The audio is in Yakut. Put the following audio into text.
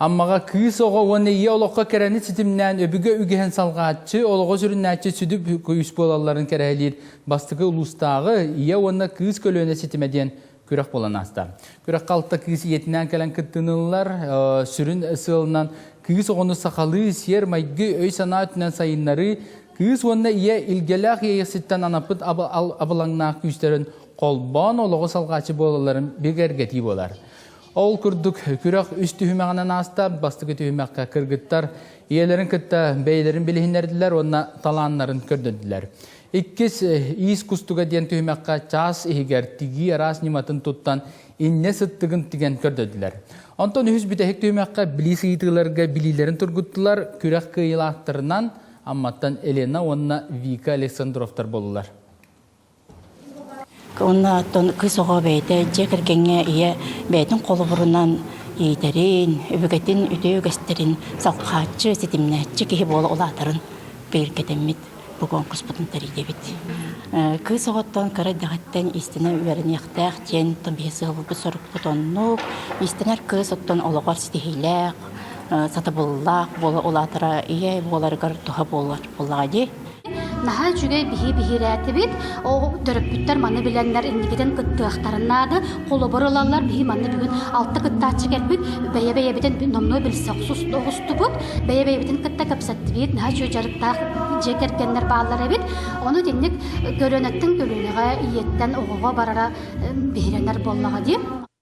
Аммаҕа кыыс оҕо уонна ийэ олоххо кэрэни ситимнээн өбүгэ үгэһин салҕааччы, олоҕу сүрүннээччи сүдү күүс буолалларын кэрэһэлиир бастакы улуустааҕы Ийэ уонна кыыс көлүөнэ ситимэ диэн күрэх буолан ааста. Күрэххэ алта кыыс ийэтинээн кэлэн кыттыныллар. Сүрүн сыалынан кыыс оҕону сахалыы сиэр-майгы өй-санаа өттүнэн сайыннарыы, кыыс уонна ийэ илгэлээх иэйэхситтэн анаппыт абылаҥнаах күүстэрин холбоон олоҕу салҕааччы буолалларын бигэргэтии буолар. Ол курдук, күрэх үс түһүмэҕинэн ааста. Бастакы түһүмэххэ кыргыттар ийэлэрин кытта бэйэлэрин билиһиннэрдилэр уонна талааннарын көрдөрдүлэр. Иккис иис кустуга диэн түһүмэххэ чаас иһигэр тигии араас ньыматын туттан иннэ сыттыгын тигэн көрдөрдүлэр. Онтон үһүс бүтэһик түһүмэххэ билии ыйытыыларга билиилэрин тургуттулар. Күрэх кыайыылаахтарынан Амматтан Елена уонна Вика Александровтар буоллулар. Уонна оттон кыыс оҕо бэйэтэ дьиэ кэргэҥҥэ ийэ бэйэтин холобурунан иитэрин, өбүгэтин үтүө үгэстэрин салҕааччы, ситимнээччи киһи буола улаатарын бигэргэтэммит бу конкурспутун тэрийдибит. Кыыс оҕоттон кыра эрдэҕиттэн иистэнэ үөрэниэхтээх диэн оттон биһи сыалбыт сорукпут оннук. Иистэнэр кыыс оттон олоҕор ситиһиилээх, сатабыллаах буола улаатара ийэ буоларыгар туһа буолар буоллаҕа дии. Наһаа үчүгэй биһи биһирээтибит. Ол төрөппүттэр маны билэннэр инникитин кыттыахтарын наада. Холобур ылаллар биһи манна бүгүн алта кыттааччы кэлбит. Бэйэ-бэйэбитин номнуо билсэ оҕустубут. Бэйэ-бэйэбитин кытта кэпсэттибит. Наһаа үчүгэй дьарыктаах дьиэ кэргэннэр бааллар эбит. Ону итинник көлүөнэттэн көлүөнэҕэ ийэттэн оҕоҕо барара биһирэнэр буоллаҕа дии.